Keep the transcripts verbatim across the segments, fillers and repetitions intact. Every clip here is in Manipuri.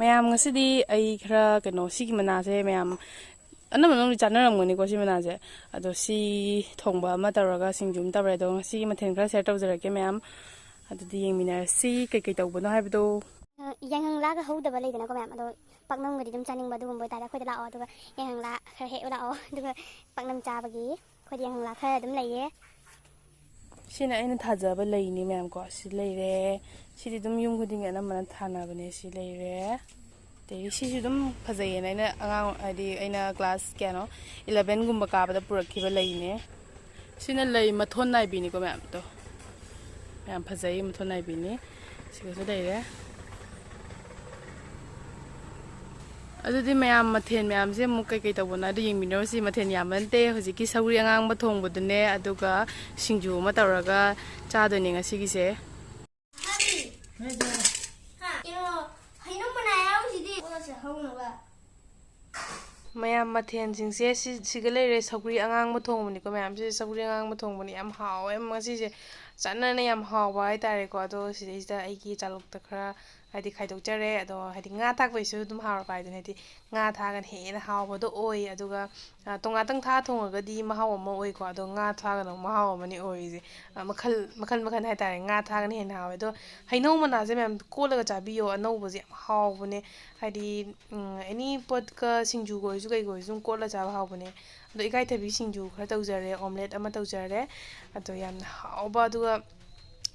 ꯃꯌꯥꯝ, ꯉꯁꯤꯗꯤ ꯑꯩ ꯈꯔ ꯀꯩꯅꯣ, ꯁꯤꯒꯤ ꯃꯅꯥꯁꯦ ꯃꯌꯥꯝ ꯑꯅꯝꯕꯅ ꯑꯗꯨꯝ ꯆꯥꯅꯔꯝꯒꯅꯤꯀꯣ, ꯁꯤ ꯃꯅꯥꯁꯦ꯫ ꯑꯗꯣ ꯁꯤ ꯊꯣꯡꯕ ꯑꯃ ꯇꯧꯔꯒ ꯁꯤꯡꯖꯨ ꯑꯃ ꯇꯧꯔꯦ꯫ ꯑꯗꯣ ꯉꯁꯤꯒꯤ ꯃꯊꯦꯜ ꯈꯔ ꯁꯤꯌꯔ ꯇꯧꯖꯔꯛꯀꯦ ꯃꯌꯥꯝ꯫ ꯑꯗꯨꯗꯤ ꯌꯦꯡꯃꯤꯟꯅꯔꯁꯤ ꯀꯩꯀꯩ ꯇꯧꯕꯅꯣ ꯍꯥꯏꯕꯗꯣ꯫ ꯑ, ꯌꯥꯏꯉꯪꯂꯥꯒ ꯍꯧꯗꯕ ꯂꯩꯗꯅꯀꯣ ꯃꯌꯥꯝ, ꯑꯗꯣ ꯄꯥꯛꯅꯝꯒꯗꯤ ꯑꯗꯨꯝ ꯆꯥꯅꯤꯡꯕ꯫ ꯑꯗꯨꯒꯨꯝꯕ ꯑꯣꯏꯇꯥꯔꯗꯤ ꯑꯩꯈꯣꯏꯗ ꯂꯥꯛꯑꯣ, ꯑꯗꯨꯒ ꯌꯥꯏꯉꯪꯂꯥ ꯈꯔ ꯍꯦꯛꯎ ꯂꯥꯛꯑꯣ, ꯑꯗꯨꯒ ꯄꯥꯛꯅꯝ ꯆꯥꯕꯒꯤ꯫ ꯑꯩꯈꯣꯏꯗꯤ ꯌꯥꯏꯉꯪꯂꯥ ꯈꯔ ꯑꯗꯨꯝ ꯂꯩꯌꯦ꯫ ꯁꯤꯅ ꯑꯩꯅ ꯊꯥꯖꯕ ꯂꯩꯅꯤ ꯃꯌꯥꯝ ꯀꯣ꯫ ꯁꯤ ꯂꯩꯔꯦ꯫ ꯁꯤꯗꯤ ꯑꯗꯨꯝ ꯌꯨꯝ ꯈꯨꯗꯤꯡꯒꯤ ꯑꯅꯝꯕꯅ ꯊꯥꯅꯕꯅꯦ꯫ ꯁꯤ ꯂꯩꯔꯦ꯫ ꯑꯗꯒꯤ ꯁꯤꯁꯨ ꯑꯗꯨꯝ ꯐꯖꯩꯌꯦꯅ ꯑꯩꯅ ꯑꯉꯥꯡ, ꯍꯥꯏꯗꯤ ꯑꯩꯅ ꯀ꯭ꯂꯥꯁ ꯀꯌꯥꯅꯣ, ꯏꯂꯚꯦꯟꯒꯨꯝꯕ ꯀꯥꯕꯗ ꯄꯨꯔꯛꯈꯤꯕ ꯂꯩꯅꯦ꯫ ꯁꯤꯅ ꯂꯩ ꯃꯊꯣꯟ ꯅꯥꯏꯕꯤꯅꯤꯀꯣ ꯃꯌꯥꯝꯗꯣ꯫ ꯃꯌꯥꯝ ꯐꯖꯩ, ꯃꯊꯣꯟ ꯅꯥꯏꯕꯤꯅꯤ꯫ ꯁꯤꯒꯁꯨ ꯂꯩꯔꯦ꯫ ꯑꯗꯨꯗꯤ ꯃꯌꯥꯝ, ꯃꯊꯦꯜ ꯃꯌꯥꯝꯁꯦ ꯑꯃꯨꯛ ꯀꯩꯀꯩ ꯇꯧꯕꯅꯣ ꯑꯗꯨ ꯌꯦꯡꯃꯤꯟꯅꯔꯨꯁꯤ꯫ ꯃꯊꯦꯜ ꯌꯥꯝꯕ ꯅꯠꯇꯦ, ꯍꯧꯖꯤꯛꯀꯤ ꯁꯧꯒ꯭ꯔꯤ ꯑꯉꯥꯡꯕ ꯊꯣꯡꯕꯗꯨꯅꯦ, ꯑꯗꯨꯒ ꯁꯤꯡꯖꯨ ꯑꯃ ꯇꯧꯔꯒ ꯆꯥꯗꯣꯏꯅꯦ ꯉꯁꯤꯒꯤꯁꯦ꯫ ꯍꯥ? ꯀꯩꯅꯣ, ꯍꯩꯅꯧ ꯃꯅꯥ ꯌꯥꯎꯔꯤꯁꯤꯗꯤ꯫ ꯀꯣꯟꯅ ꯆꯥꯍꯧꯅꯕ꯫ ꯃꯌꯥꯝ, ꯃꯊꯦꯜꯁꯤꯡꯁꯦ ꯁꯤ, ꯁꯤꯒ ꯂꯩꯔꯦ꯫ ꯁꯧꯒ꯭ꯔꯤ ꯑꯉꯥꯡꯕ ꯊꯣꯡꯕꯅꯤꯀꯣ ꯃꯌꯥꯝꯁꯦ꯫ ꯁꯧꯒ꯭ꯔꯤ ꯑꯉꯥꯡꯕ ꯊꯣꯡꯕꯅꯤ ꯌꯥꯝ ꯍꯥꯎꯋꯦ ꯉꯁꯤꯁꯦ꯫ ꯆꯥꯅꯅ ꯌꯥꯝ ꯍꯥꯎꯕ ꯍꯥꯏꯇꯥꯔꯦꯀꯣ꯫ ꯑꯗꯣ ꯁꯤꯗꯩꯁꯤꯗ ꯑꯩꯒꯤ ꯆꯥꯂꯨꯛꯇ ꯈꯔ ꯍꯥꯏꯗꯤ ꯈꯥꯏꯗꯣꯛꯆꯔꯦ꯫ ꯑꯗꯣ ꯍꯥꯏꯗꯤ ꯉꯥ ꯊꯥꯛꯄꯩꯁꯨ ꯑꯗꯨꯝ ꯍꯥꯎꯔꯛꯄ ꯍꯥꯏꯗꯨꯅꯤ꯫ ꯍꯥꯏꯗꯤ ꯉꯥ ꯊꯥꯛꯑꯒꯅ ꯍꯦꯟꯅ ꯍꯥꯎꯕꯗꯣ ꯑꯣꯏ꯫ ꯑꯗꯨꯒ ꯑ, ꯇꯣꯉꯥꯟꯇꯪ ꯊꯥꯛꯑ ꯊꯣꯡꯉꯒꯗꯤ ꯃꯍꯥꯎ ꯑꯃ ꯑꯣꯏꯀꯣ, ꯑꯗꯣ ꯉꯥ ꯊꯥꯛꯑꯒꯅ ꯑꯃꯨꯛ ꯃꯍꯥꯎ ꯑꯃꯅꯤ ꯑꯣꯏꯔꯤꯁꯦ꯫ ꯑ, ꯃꯈꯜ, ꯃꯈꯜ ꯃꯈꯜ ꯍꯥꯏꯇꯥꯔꯦ, ꯉꯥ ꯊꯥꯛꯑꯒꯅ ꯍꯦꯟꯅ ꯍꯥꯎꯋꯦ꯫ ꯑꯗꯣ ꯍꯩꯅꯧ ꯃꯅꯥꯁꯦ ꯃꯌꯥꯝ ꯀꯣꯠꯂꯒ ꯆꯥꯕꯤꯌꯣ, ꯑꯅꯧꯕꯁꯦ ꯌꯥꯝ ꯍꯥꯎꯕꯅꯦ꯫ ꯍꯥꯏꯗꯤ, ꯎꯝ, ꯑꯦꯅꯤ ꯄꯣꯠꯀ, ꯁꯤꯡꯖꯨꯒ ꯑꯣꯏꯔꯁꯨ ꯀꯩꯒ ꯑꯣꯏꯔꯁꯨ ꯑꯗꯨꯝ ꯀꯣꯠꯂ ꯆꯥꯕ ꯍꯥꯎꯕꯅꯦ꯫ ꯑꯗꯣ ꯏꯀꯥꯏꯊꯕꯤ ꯁꯤꯡꯖꯨ ꯈꯔ ꯇꯧꯖꯔꯦ, ꯑꯣꯝꯂꯦꯠ ꯑꯃ ꯇꯧꯖꯔꯦ꯫ ꯑꯗꯣ ꯌꯥꯝꯅ ꯍꯥꯎꯕ, ꯑꯗꯨꯒ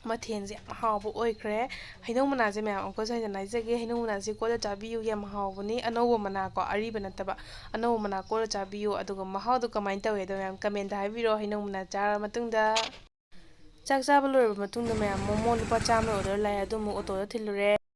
ꯃꯊꯦꯜꯁꯦ ꯌꯥꯝ ꯍꯥꯎꯕ ꯑꯣꯏꯈ꯭ꯔꯦ꯫ ꯍꯩꯅꯧ ꯃꯅꯥꯁꯦ ꯃꯌꯥꯝ ꯑꯃꯨꯛꯀꯁꯨ ꯍꯟꯖꯟꯅ ꯍꯥꯏꯖꯒꯦ, ꯍꯩꯅꯧ ꯃꯅꯥꯁꯦ ꯀꯣꯠꯂ ꯆꯥꯕꯤꯌꯨ, ꯌꯥꯝ ꯍꯥꯎꯕꯅꯤ꯫ ꯑꯅꯧꯕ ꯃꯅꯥ ꯀꯣ, ꯑꯔꯤꯕ ꯅꯠꯇꯕ, ꯑꯅꯧꯕ ꯃꯅꯥ ꯀꯣꯠꯂ ꯆꯥꯕꯤꯌꯨ꯫ ꯑꯗꯨꯒ ꯃꯍꯥꯎꯗꯣ ꯀꯃꯥꯏꯅ ꯇꯧꯋꯦꯗꯣ ꯃꯌꯥꯝ ꯀꯃꯦꯟꯇ ꯍꯥꯏꯕꯤꯔꯣ, ꯍꯩꯅꯧ ꯃꯅꯥ ꯆꯥꯔ ꯃꯇꯨꯡꯗ꯫ ꯆꯥꯛ ꯆꯥꯕ ꯂꯣꯏꯔꯕ ꯃꯇꯨꯡꯗ ꯃꯌꯥꯝ ꯃꯣꯃꯣ ꯂꯨꯄꯥ ꯆꯥꯝꯃ ꯑꯣꯔꯗꯔ ꯂꯥꯛꯑꯦ, ꯑꯗꯨ ꯑꯃꯨꯛ ꯑꯣꯇꯣꯗ ꯊꯤꯜꯂꯨꯔꯦ꯫